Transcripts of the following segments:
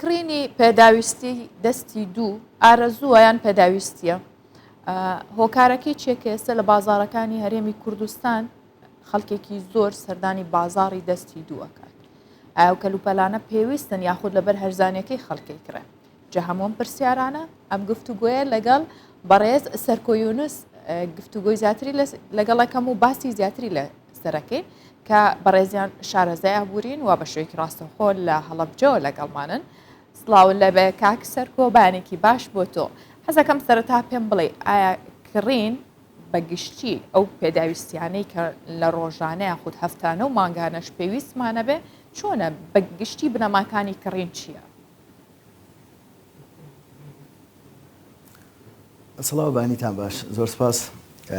کڕینی پێداویستی دەستی دوو ئارەزووە یان پێداویستیە؟ هۆکارەکەی چیە کە ئێستا لە بازاڕەکانی هەرێمی کوردستان خەڵکێکی زۆر سەردانی بازاڕی دەستی دوو ئەکات؟ ئایا ئەو کەلوپەلانە پێویستن یاخود لەبەر هەرزانیەکەی خەڵکی کڕێ؟ جا هەموو ئەم پرسیارانە ئەم گفتوگۆیە لەگەڵ بەڕێز سەرکۆ یونس گفتوگۆی زیاتری لەگەڵەکەم و باسی زیاتری لە سەرەکەین کە بەڕێزیان شارەزای ئابوورین و بە شێوەیەکی ڕاستەوخۆ لە هەڵەبجەوە لەگەڵمانن. سڵاو لەبێ کاک سەرکۆ بانێکی باش بۆ تۆ. حەزەکەم سەرەتا پێم بڵێ ئایا کڕین بە گشتی ئەو پێداویستیانەی کە لە ڕۆژانە یاخود هەفتانە و مانگانەش پێویستمانە بێ چۆنە بە گشتی بنەماکانی کڕین چییە؟ سڵاو بەیانیتان باش زۆر سپاس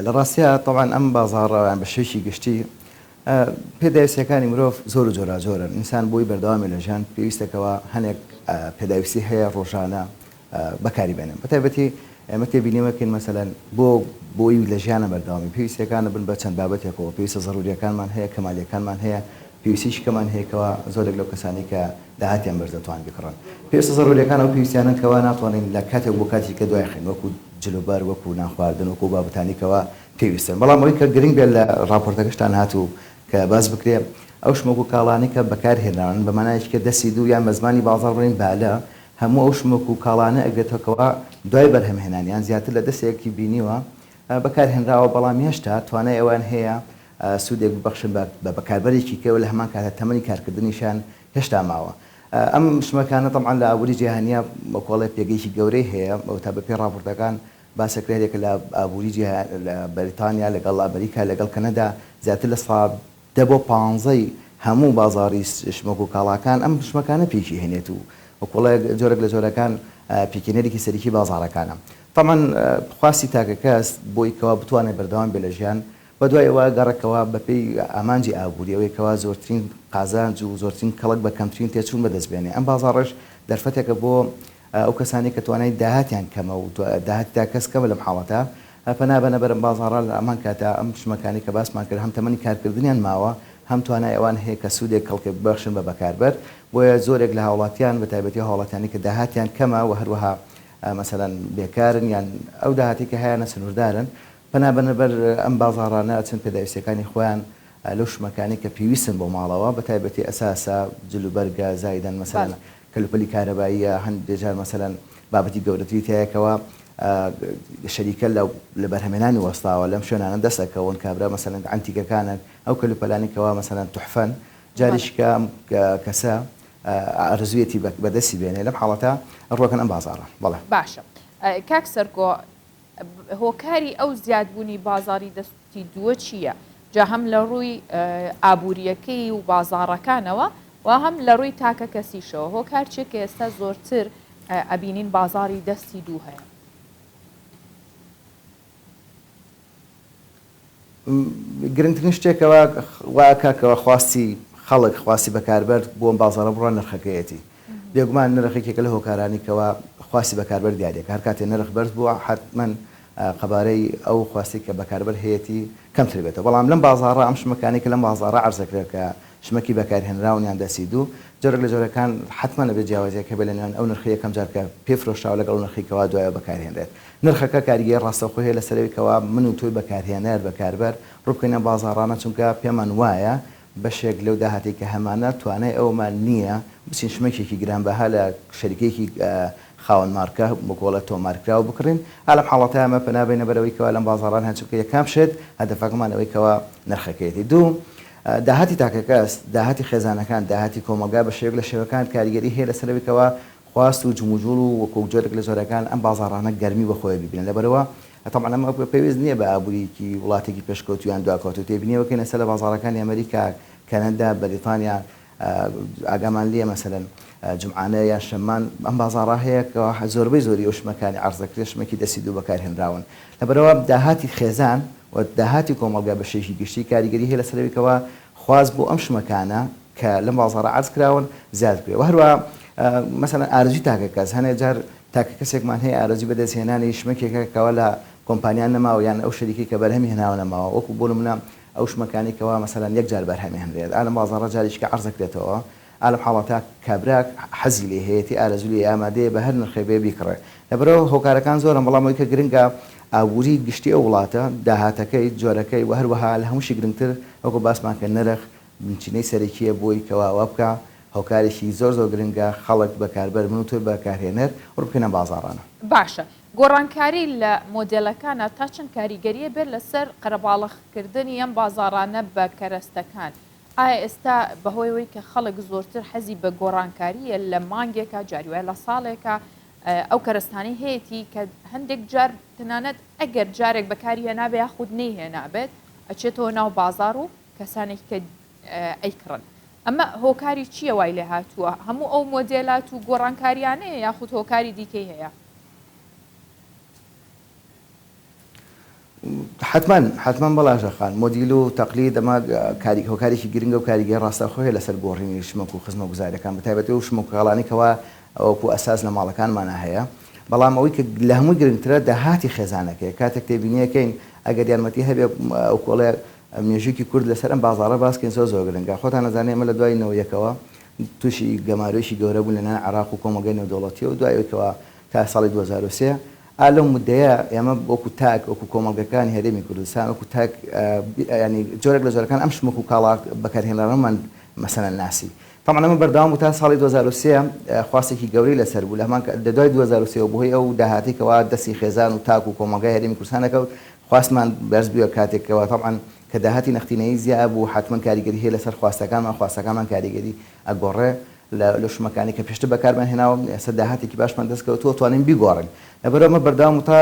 لە ڕاستیا تەبعەن ئەم بازاڕە یان بە شێوەیەکی گشتی پێداویستیەکانی مرۆڤ زۆر و جۆراجۆرن ئینسان بۆی بەردەوامی لە ژیان پێویستە کەوا هەنێک پێداویستی هەیە ڕۆژانە بەکاری بێنن بە تایبەتی ئێمە تێبینیەوەکەین مەسەلەن بۆ بۆی لە ژیانە بەردەوامی پێویستیەکانە بن بە چەند بابەتێکەوە پێویستە زەروریەکانمان هەیە کەمالیەکانمان هەیە پێویستیی کەمان هەیە کەوا زۆرێک لەو کەسانەی کە داهاتیان بەرزە دەتوانن بیکڕن. پێویستە زەروریەکان ئەو پێویستیانەن کەوا ناتوانین لە کاتێک بۆ کاتی کە دوای خەین وەکو جل و بەرگ وەکو نان خواردن وەکو ئەو بابەتانەی کەوا پێویستن. بەڵام ئەوەی کە گرنگ بێت لە ڕاپۆرتەکەشتان هاتوو کە باس بکرێ ئەو شمەک و کاڵانەی کە بەکار هێنراون بە مانایەکی کە دەستی دوو یان بە زمانی بازاڕ بڵێین بالە هەموو ئەو شمەک و کاڵانە ئەگرێتەوە کەوا دوای بەرهەمهێنانیان زیاتر لە دەسێکی بینیوە بەکار هێنراوە بەڵام هێشتا توانای ئەوەیان هەیە سوودێک ببەخشن بە بەکاربەرێکی کە لە هەمان کاتدا تەمەنی کارکردنیشیان هێشتا ماوە. ئەم شمەکانە تەبعەن لە ئابووری جیهانییا وەکۆڵێ پێگەیەکی گەورەی هەیە و تا بەپێی ڕاپۆرتەکان باس ئەکرێ هەریەکە لە ئابووری جیهان لە بەریتانیا لەگەڵ ئەمریکا لەگەڵ کەنەدا زیاتر لە سا دە بۆ پانزەی هەموو بازاڕی شمەک و کاڵاکان ئەم شمەکانە پێکی هێنێت و وەکۆڵێ جۆرێک لە جۆرەکان پێکهێنەرێکی سەرەکی بازاڕەکانە. تەبعەن خواستی تاکەکەس بۆی کەوا بتوانێت بەردەوام بێت لە ژیان بەدوای ئەوە گەڕێکەوە بەپێی ئامانجی ئابووری ئەوەی کەوا زۆرترین قازانج و زۆرترین کەڵک بە کەمترین تێچوون بەدەست بێنێ. ئەم بازاڕەش دەرفەتێکە بۆ ئەو کەسانەی کە توانای داهاتیان کەمە و داهاتی تاکەکەس کەمە لەم حاڵەتە پەنا بەنە بەر ئەم بازاڕە لە هەمان کاتا ئەم شمەکانەی کە باسمان کرد هەم تەمەنی کارکردنیان ماوە هەم توانای ئەوان هەیە کە سوودێک کەڵکێک ببەخشن بە بەکاربەر بۆیە زۆرێک لە هاوڵاتیان بە تایبەتی ئەو هاوڵاتیانەی کە داهاتیان کەمە و هەروەها مەسەلەن بێکارن یان ئەو داهاتەی کە هەیانە سنووردارن پەنا بەنە بەر ئەم بازاڕانە ئەچن پێداویستیەکانی خۆیان لەو شمەکانەی کە پێویستن بۆ ماڵەوە بە تایبەتی ئەساسە جل و بەرگە زایدەن مەسەلەن کەلوپەلی کارەباییە هەندێ جار مەسەلەن بابەتی گەورەتری تیایە کەوا شەریکە لە لە بەرهەمێنانی وەستاوە لەم شوێنانە دەست ئەکەون کابرا مەسەلەن عەنتیکەکانن ئەو کەلوپەلانەی کەوا مەسەلەن توحفەن جارێکی کە ئەم کەسە ئارەزوویەتی بەدەستی بێنێ لەم حاڵەتە ڕوەکەن ئەم بازاڕە بەڵێ. باشە کاک سەرکۆ هۆکاری ئەو زیادبوونی بازاڕی دەستی دووە چییە؟ جا هەم لە ڕووی ئابوورییەکەی و بازاڕەکانەوە و هەم لە ڕووی تاکە کەسیشەوە هۆکار چیە کە ئێستا زۆرتر ئەبینین بازاڕی دەستی دوو هەیە؟ گرنگترین شتێک کەوا وا ئەکا کەوا خواستی خەڵک، خواستی بەکاربەر بۆ ئەم بازاڕە بڕوا نرخەکەیەتی. بێگومان نرخ یەکێکە لە هۆکارانەی کەوا خواستی بەکاربەر دیاری ئەکا. هەر کاتێ نرخ بەرز بووە حەتمەن قەبارەی ئەو خواستەی کە بەکاربەر هەیەتی کەمتر بێتەوە. بەڵام لەم بازاڕە ئەم شمەکانەی کە لەم بازاڕە عەرز ئەکرێ کە شمەکی بەکارهێنراون یان دەستی دوو، جۆرێک لە جۆرەکان حەتمەن ئەبێ جیاوازیەک هەبێ لە نێوان ئەو نرخەی یەکەم جار کە پێ فرۆشراوە لەگەڵ ئەو نرخەی کەوا دوایەوە بەکارهێنرێت. نرخەکە کاریگەری ڕاستەوخۆی هەیە لەسەر ئەوەی کەوا من و تۆی بەکارهێنەر، بەکاربەر، ڕووبکەینە ئەم بازاڕانە چونکە پێمان وایە بەشێک لەو داهاتەی کە هەمانە توانای ئەوەمان نییە بچین شمەکێکی گرانبەها لە شەریکەیەکی خاوەن مارکە بگۆڵە تۆمارکراو بکڕین ئا لەم حاڵەتە ئێمە پەنا بەینە بەر ئەوەی کەوا لەم بازاڕان هەن چونکە یەکەم شت هەدەفەکەمان ئەوەی کەوا نرخەکەیەتی دوو داهاتی تاکەکەس داهاتی خێزانەکان داهاتی کۆمەڵگا بە شێوەیەک لە شێوەکان کاریگەری هەیە لەسەر ئەوەی کەوا خواست و جموجوڵ و وەکو جۆرێک لە جۆرەکان ئەم بازاڕانە گەرمی بە خۆیەوە بیبینن لەبەرئەوە تەبعەن ئەمە پێویست نییە بە ئابووریی وڵاتێکی پێشکەوتوو یان دواکەوتوو تێبینی بکەین ئێستا لە بازاڕەکانی ئەمریکا کەنەدا بەریتانیا ئاگامان لێیە مەسەلەن جومعانە یان شەممان ئەم بازاڕە هەیە کە زۆربەی زۆری ئەو شمەکانی عەرز دەکرێت شمەکی دەستی دوو بەکارهێنراون لەبەرئەوە داهاتی خێزان و داهاتی کۆمەڵگا بە شێوەیەکی گشتی کاریگەری هەیە لەسەر ئەوەی کەوا خواست بۆ ئەم شمەکانە کە لەم بازاڕە عەرز کراون زیاد بکرێت وە هەروەها مەسەلەن ئارەزووی تاکەکەس هەنێ جار تاکە کەسێکمان هەیە ئارەزووی بەدەستهێنانی شمەکێکە کەوا لە کۆمپانیا نەماوە یان ئەو شەریکەی کە بەرهەمی هێناوە نەماوە وەکو بۆ نمونە ئەو شمەکانەی کەوا مەسەلەن یەک جار بەرهەم ئەهێنرێت ئا لەم بازاڕە جارێکی کە عەرز ئەکرێتەوە. ئا لەم حاڵەتە کابرا حەزی لێ هەیەتی ئارەزووی لێیە ئامادەیە بە هەر نرخێک بێ بیکڕێ. لەبەرئەوە هۆکارەکان زۆرن بەڵام ئەوەی کە گرنگە ئابووری گشتی ئەو وڵاتە، داهاتەکەی، جۆرەکەی و هەروەها لە هەمووشی گرنگتر وەکو باسمان کرد نرخ بنچینەی سەرەکییە بۆی کەوا وا بکا هۆکارێکی زۆر زۆر گرنگە خەڵک بەکاربەر من و تۆی بەکارهێنەر ڕوو بکەینە ئەم بازاڕانە. باشە گۆڕانکاری لە مۆدێلەکانا تا چەند کاریگەریە بێت لەسەر قەرەباڵغ کردنی ئەم بازاڕانە بە کەرەستەکان؟ ئایا ئێستا بەهۆی ئەوەی کە خەڵک زۆرتر حەزی بە گۆڕانکارییە لە مانگێکا جاری وایە لە ساڵێکا ئەو کەرەستانەی هەیەتی کە هەندێک جار تەنانەت ئەگەر جارێک بەکاری هێنابێ یاخود نەیهێنابێت ئەچێتەوە ناو بازاڕ و کەسانێک کە ئەیکڕن ئەمە هۆکاری چییە وای لێ هاتووە هەموو ئەو مۆدێلات و گۆڕانکاریانەیە یاخود هۆکاری دیکەی هەیە؟ حەتمەن حەتمەن بەڵێ ئاژە خان، مۆدیل و تەقلید ئەمە کاری هۆکارێکی گرنگە و کاریگەری ڕاستەوخۆ هەیە لەسەر گۆڕینی شمەک و خزمەتگوزاریەکان بە تایبەتی ئەو شمەک و کاڵانەی کەوا وەکو ئەساس لە ماڵەکانمانا هەیە بەڵام ئەوەی کە لە هەمووی گرنگترە داهاتی خێزانەکەیە کاتێک تێبینیەکەین ئەگەر یارمەتی هەبێ ئەو کۆڵێ مێژوویەکی کورت لەسەر ئەم بازاڕە باس کەین زۆر زۆر گرنگە خۆتان ئەزانن ئێمە لە دوای نەوەیەکەوە تووشی گەمارۆیەکی گەورە بوون لەلایەن عێراق و کۆمەڵگای نێودەوڵەتیەوە دوای ئەوەی کەوا تا ساڵی 2003 ئا لەو موددەیە ئێمە وەکو تاک، وەکو کۆمەڵگەکانی هەرێمی کوردستان، وەکو تاک یانی جۆرێک لە جۆرەکان ئەم شمەک و کاڵا بەکارهێنراوانەمان مەسەلەن ناسی. تەبعەن ئەمە بەردەوام بوو تا ساڵی 2003 خواستێکی گەورەی لەسەر بوو لە هەمان لە دوای 2003 وە بەهۆی ئەو داهاتەی کەوا دەستی خێزان و تاک و کۆمەڵگای هەرێمی کوردستان ئەکەوت خواستمان بەرز بووە کاتێک کەوا تەبعەن کە داهاتی نەختینەیی زیا بوو حەتمەن کاریگەری هەیە لەسەر خواستەکانمان خواستەکانمان کاریگەری ئەگۆڕێ لە لەو شمەکانەی کە پێشتر بەکارمان هێناوە ئێستا داهاتێکی باشمان دەست کەوتووە توانین بیگۆڕین لەبەرئەوە ئەمە بەردەوام و تا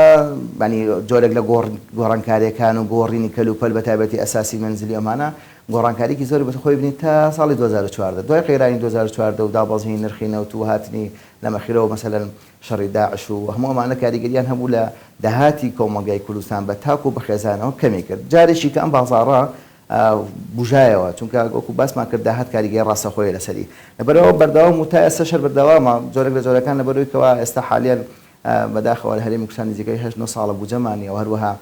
یانی جۆرێک لە گۆڕ گۆڕانکارییەکان و گۆڕینی کەلوپەل بە تایبەتی ئەساسی مەنزلی ئەمانە گۆڕانکارییەکی زۆری بە خۆی بینی تا ساڵی 2014 دوای قەیرانی 2014 و دابەزینی نرخی نەوت و هاتنی لەم ئەخیرەوە مەسەلەن شەڕی داعش و هەموو ئەمانە کاریگەریان هەبوو لە داهاتی کۆمەڵگای کوردستان بە تاک و بە خێزانەوە کەمی کرد جارێکی کە ئەم بازاڕە بوژایەوە چونکە وەکو باسمان کرد داهات کاریگەری ڕاستەوخۆیە لەسەری لەبەرئەوە بەردەوام و تا ئێستاش هەر بەردەوامە جۆرێک لە جۆرەکان لەبەرئەوەی کەوا ئێستا حالیەن بەداخەوە لە هەرێمی کوردستان نزیکەی هەشت نۆ ساڵە بوجەمان نیە و هەروەها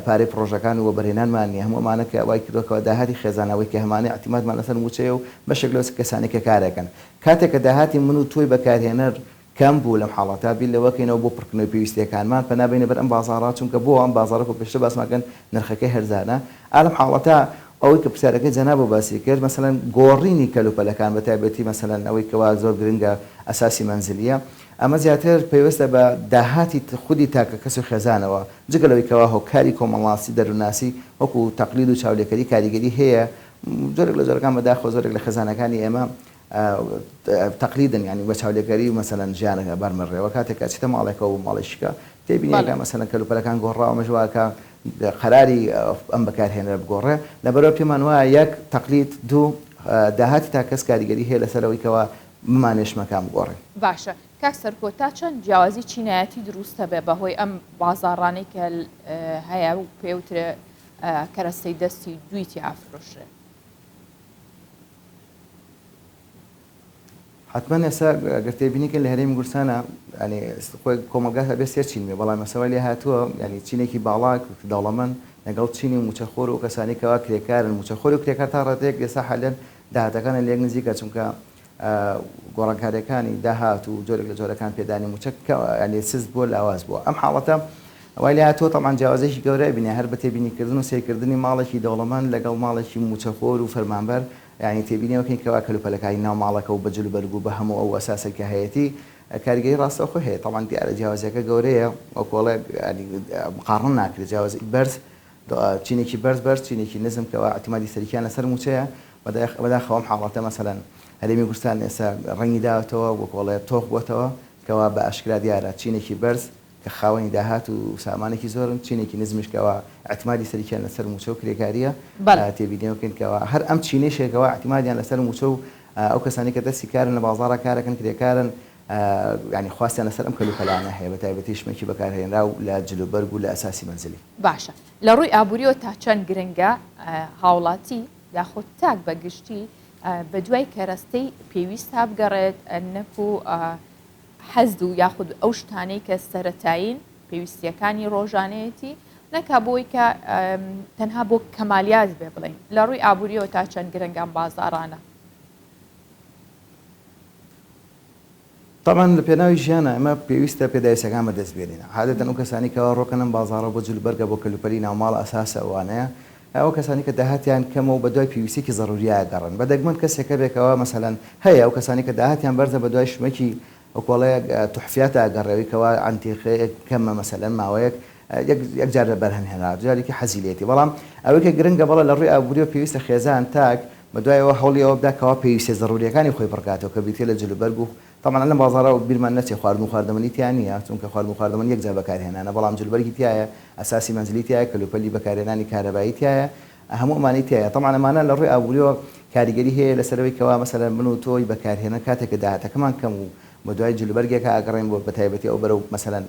پارەی پڕۆژەکان و وەبەرهێنانمان نیە هەموو ئەمانە کە وای کردوە کەوا داهاتی خێزان ئەوەی کە هەمانە ئیعتیمادمان لەسەر موچەیە و بەشێک لەو کەسانەی کە کارەکەن کاتێک کە داهاتی من و تۆی بەکارهێنەر کەم بوو لەم حاڵەتە بیر لەوە کەینەوە بۆ پڕکردنەوەی پێویستیەکانمان پەنا بەینە بەر ئەم بازاڕە چونکە بۆ ئەم بازاڕە وەکو پێشتر باسمان کرد نرخەکەی هەرزانە ئا لەم حاڵەتە ئەوەی کە پرسیارەکەی جەنابت باسی کرد مەسەلەن گۆڕینی کەلوپەلەکان بە تایبەتی مەسەلەن ئەوەی کەوا زۆر گرنگە ئەساسی مەنزلیە ئەمە زیاتر پەیوەستە بە داهاتی خودی تاکە کەس و خێزانەوە جگە لەوەی کەوا هۆکاری کۆمەڵناسی دەروونناسی وەکو تەقلید و چاولێکەری کاریگەری هەیە جۆرێک لە جۆرەکان بەداخەوە زۆرێک لە خێزانەکانی ئێمە تەقلیدن یانی بە چاولێکەری مەسەلەن ژیانەکە بەرمە ڕێوە کاتێک کە ئەچیتە ماڵێکەوە بۆ ماڵێکی کە تێبینی ئەکا مەسەلەن کەلوپەلەکان گۆڕاوە ئەمەش وا ئەکا قەراری ئەم بەکارهێنەرە بگۆڕێ لەبەرئەوە پێمان وایە یەک تەقلید دوو داهاتی تاک کەس کاریگەری هەیە لەسەر ئەوەی کەوا بمانەوێ شمەکان بگۆڕین. باشە کاک سەرکۆ تا چەند جیاوازی چینایەتی دروست هەبێ بەهۆی ئەم بازاڕانەی کە هەیە و پێوترێ کەرەستەی دەستی دووی تیا ئەفرۆشرێ؟ حەتمەن ئێستا گەر تێبینی کەین لە هەرێمی کوردستانا یانی خۆی کۆمەڵگا ئەبێ سێ چین بێ بەڵام ئێستا وای لێ هاتووە یانی چینێکی باڵا دەوڵەمەند لەگەڵ چینی مووچەخۆر و کەسانی کەوا کرێکارن مووچەخۆر و کرێکار تا ڕادەیەک ئێستا حالەن داهاتەکانیان لە یەک نزیکە چونکە گۆڕانکاریەکانی داهات و جۆرێک لە جۆرەکان پێدانی مووچە یانی سست بووە لاواز بووە ئەم حاڵەتە وای لێ هاتووە تەبعەن جیاوازیەکی گەورە ئەبینێ هەر بە تێبینیکردن و سەیرکردنی ماڵێکی دەوڵەمەند لەگەڵ ماڵێکی مووچەخۆر و فەرمانبەر یانی تێبینی ئەوە کەین کەوا کەلوپەلەکانی ناو ماڵەکە و بە جل و بەرگ و بە هەموو ئەو ئەساسەی کە هەیەتی کاریگەری ڕاستەوخۆی هەیە تەبعەن دیارە جیاوازیەکە گەورەیە وەکۆڵێ یانی مقاڕنە ناکرێت جیاوازی بەرز چینێکی بەرز بەرز چینێکی نزم کەوا ئیعتیمادی سەرەکیان لەسەر مووچەیە بەداخەوە ئەم حاڵەتە مەسەلەن هەرێمی کوردستان ئێستا ڕەنگی داوەتەوە وەکۆڵێ تۆخ بووەتەوە کەوا بە ئاشکرا دیارە چینێکی بەرز کە خاوەنی داهات و سامانێکی زۆرن، چینێکی نزمیش کەوا ئیعتمادی سەرەکیان لەسەر مووچە و کرێکارییە، تێبینی بکەین کەوا هەر ئەم چینەیشە کەوا ئیعتمادیان لەسەر مووچە و ئەو کەسانەی کە دەستی کارن لە بازاڕا کارەکەن کرێکارن یانی خواستیان لەسەر ئەم کەلوپەلانە هەیە بەتایبەتی شمەکی بەکارهێنراو لە جلوبەرگ و لە ئەساسی مەنزلی. باشە لە ڕووی ئابووریەوە تا چەند گرنگە هاوڵاتی یاخود تاک بە گشتی بەدوای کەرەستەی پێویستا بگەڕێت نەکو حەز و یاخود ئەو شتانەی کە سەرەتایین پێویستیەکانی ڕۆژانەیەتی نەکا بۆی کە تەنها بۆ کەمالیات بێ بڵین لە ڕووی ئابووریەوە تا چەند گرنگان بازارانە. تەبعەن لە پێناوی ژیانا ئێمە پێویستە پێداویستیەکان بەدەست بێنین عادەتەن ئەو کەسانەی کەوا ڕۆکەن ئەم بازاڕە بۆ جل و بەرگە بۆ کەلوپەلی ناوماڵ ئەساسە ئەوانەیە ئەو کەسانەی کە داهاتیان کەمە و بەدوای پێویستیەکی زەرورییا ئەگەڕێن بە دەگمەن کەسێک هەبێ کەوا مەسەلەن هەیە ئەو کەسانەی کە داهاتیان بەرزە بەدوای شمەکی ئەو کۆڵەیەک توحفیاتە ئەگەڕێ ئەوی کەوا عەنتیقەیەک کەمە مەسەلەن ماوەیەک یەک یەک جار بەرهەم هێنرا جارێکی حەزی لێتی بەڵام ئەوەی کە گرنگە بەڵێ لە ڕووی ئابووریەوە پێویستە خێزان تاک بەدوای ئەوە هەوڵی ئەوە بدا کەوا پێویستیە زەروریەکانی خۆی پڕکاتەوە کە بریتیە لە جلوبەرگ و تەبعەن لەم بازاڕە بیرمان نەچێ خواردن و خواردەمەنی تیا نیە چونکە خواردن و خواردەمەنی یەک جار بەکارهێنانە بەڵام جلوبەرگی تیایە ئەساسی مەنزلی تیایە کەلوپەلی بەکارهێنانی کارەبایی تیایە هەموو ئەمانەی تیایە تەبعەن ئەمانە لە ڕووی ئابوریەوە کاریگەری هەیە لەسەر ئەوەی کەوا مەسەلەن من و تۆی بەکارهێنەر کاتێک کە داهاتەکەمان کەم و بەدوای جلوبەرگێکا ئەگەڕێین بۆ بەتایبەتی ئەو بەرەو مەسەلەن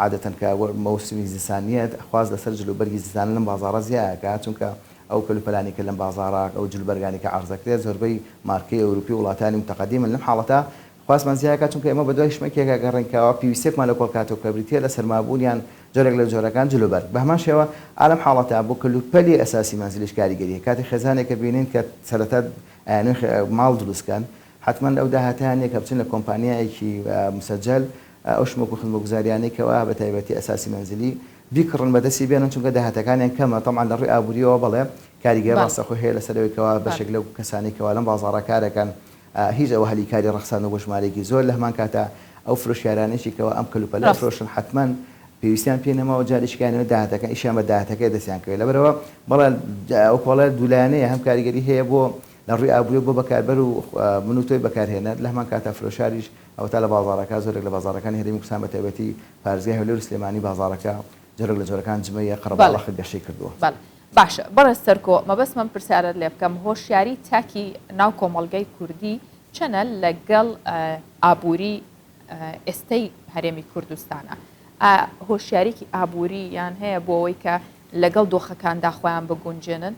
عادەتەن کە مەوسمی زستان نیە خواست لەسەر جلوبەرگی زستانە لەم بازاڕە زیا ئەکا چونکە ئەو کەلوپەلانەی کە لەم بازاڕە ئەو جلوبەرگانەی کە عەرز ئەکرێت زۆربەی مارکەی ئەوروپی و وڵاتانی متەقەدیمن لەم حاڵەتە خواستمان زیا ئەکا چونکە ئێمە بەدوای شمەکێکا گەڕێین کەوا پێویستیەکمان لە کۆڵ کاتەوە کە بریتیە لە سەرمابوون یان جۆرێک لە جۆرەکان جلوبەرگ بەهەمان شێوە ئا لەم حاڵەتە بۆ کەلوپەلی ئەساسی مەنزلیش کاریگەری هەیە کاتێک خێزانێک ئەبینین کە سەرەتا ئەیانەوێ ماڵ دروست کەن حەتمەن ئەو داهاتەیان نیە کە بچن لە کۆمپانیایەکی مسەجەل ئەو شمەک و خزمەتگوزاریانەی کەوا بە تایبەتی ئەساسی مەنزلی بیکڕن بەدەستی بێنن چونکە داهاتەکانیان کەمە تەبعەن لە ڕووی ئابووریەوە بەڵێ کاریگەری ڕاستەخۆی هەیە لەسەر ئەوەی کەوا بەشێک لەو کەسانەی کەوا لەم بازاڕە کارەکەن هیچ ئەوە هەلی کاری ڕەخساندوە بۆ ژمارەیەکی زۆر لە هەمان کاتا ئەو فرۆشیارانەیشی کەوا ئەم کەلوپەلە ئەفرۆشن حەتمەن پێویستیان پێی نەماوە جارێکی کانەوە داهاتەکە ئیشیان بە داهاتەکەی دەستیان کەوێت لەبەرئەوە بەڵێ ئەو کۆڵە دوولایەنەیە هەم کاریگەری هەیە بۆ لە ڕووی ئابووریەوە بۆ بەکاربەر و من و تۆی بەکارهێنەر، لە هەمان کاتدا فرۆشاریش، ئەوەتا لە بازاڕەکە، زۆرێک لە بازاڕەکانی هەرێمی کوردستان بە تایبەتی پارێزگای هەولێر و سلێمانی بازاڕەکە جۆرێک لە جۆرەکان جمەیە قەرەباڵەخە گەشەی کردووە. بەڵێ باشە بەڕێز سەرکۆ مەبەستمە ئەم پرسیارەت لێ بکەم هۆشیاری تاکی ناو کۆمەڵگەی کوردی چەنە لەگەڵ ئابووری ئێستەی هەرێمی کوردستانە ئا هۆشیاریکی ئابووری یان هەیە بۆ ئەوەی کە لەگەڵ دۆخەکاندا خۆیان بگونجێنن؟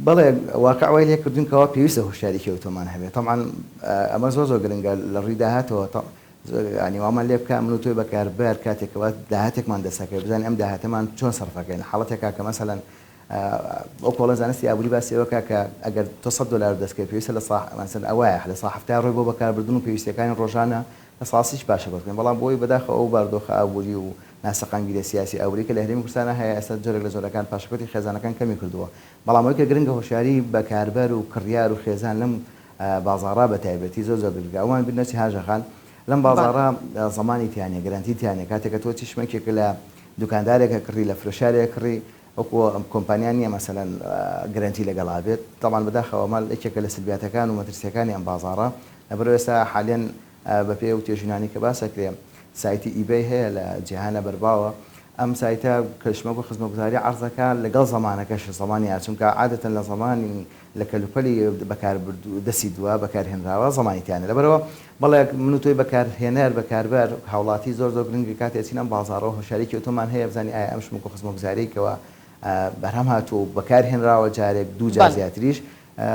بەڵێ واقع وای لێ کردوین کەوا پێویستە هۆشیاریی ئەوتۆمان هەبێت تەبعەن ئەمە زۆر زۆر گرنگە لە ڕووی داهاتەوە ینی وامان لێ بکە من و تۆی بەکاربەر کاتێکەوە داهاتێکمان دەستەکەوێت بزانین ئەم داهاتەمان چۆن سەرفەکەین حاڵەتێکا کە مەسەلەن ئەو کۆڵە زانستی ئابووری باسی ئەوە کا کە ئەگەر تۆ 100 دلار دەستکەوێت پێویستە لە سا مەسەلەن ئەوایە لە سا 70 ڕۆی بۆ بەکاربردن و پێویستیەکانی ڕۆژانە لە ساسیش پاشەکەوت بکەین بەڵام بۆی بەداخەوە ئەو باردۆخە ئابووری و ناسەقامگیریە سیاسی ئابووری کە لە هەرێمی کوردستانا هەیە ئێستا جۆرێک لە جۆرەکان پاشەکەوتی خێزانەکان کەمی کردووە بەڵام ئەوەی کە گرنگە هۆشیاری بەکاربەر و کڕیار و خێزان لەم بازاڕە بە تایبەتی زۆر زۆر گرنگە ئەومان بیر نەچێ هاژە خان لەم بازاڕە زەمانی تیا نیە گرەنتی تیا نیە کاتێک کە تۆ چی شمەکێک لە دوکاندارێک ئەکڕی لە فرۆشیارێک ئەکڕی وەکو ئەم کۆمپانیا نیە مەسەلەن گرەنتی لەگەڵا بێت تەبعەن بەداخەوە ئەمە یەکێکە لە سلبیاتەکان و مەترسیەکانی ئەم بازاڕە لەبەرئەوەی ئێستا حالیەن بەپێی ئەو توێژینانەی کە باس ئەکرێ سایتی eBay هەیە لە جیهانە بەرباوە ئەم سایتە کەشمەک و خزمەتگوزاری عەرز ئەکا لەگەڵ زەمانەکەش زەمانی یا چونکە عادەتەن لە زەمانی لە کەلوپەلی بەکاربردوو دەستی دووە بەکارهێنراوە زەمانی تیا نیە لەبەرئەوە بەڵێ من و تۆی بەکارهێنەر بەکاربەر هاوڵاتی زۆر زۆر گرنگە کاتێ ئەچین ئەم بازاڕەوە هۆشیاریەکی ئەوتۆمان هەیە بزانین ئایا ئەم شمەک و خزمەتگوزاریەی کەوا بەرهەم هاتووە و بەکارهێنراوە جارێک دووجار زیاتریش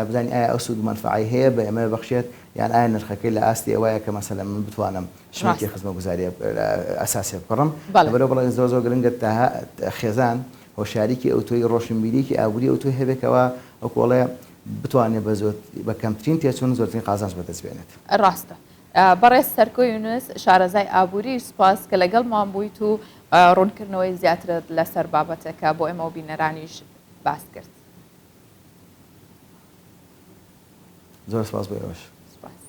بزانین ئایا ئەو سوود و مەنفەعەی هەیە بە ئێمە بەخشێت یان ئایا نرخەکەی لە ئاستی ئەوەیە کە مەسەلەن من بتوانم شمەکی خزمەتگوزاریە ئەساسیە بکڕم لەبەرئەوە بەڵێ زۆر زۆر گرنگە خێزان هۆشیاریکی ئەوتۆی ڕۆشنبیریکی ئابووری ئەوتۆی هەبێت کەوا ئەو کۆڵێ بتوانێت بە زۆر بە کەمترین تێچوون زۆرترین قازانج بەدەست بێنێت. ڕاستە. بەڕێز سەرکۆ یونس شارەزای ئابووری سوپاس کە لەگەڵمان بوویت و ڕوونکردنەوەی زیاترت لەسەر بابەتەکە بۆ ئێمە و بینەرانیش باس کرد. زۆر سپاس بۆ ئێوەش. سپاس.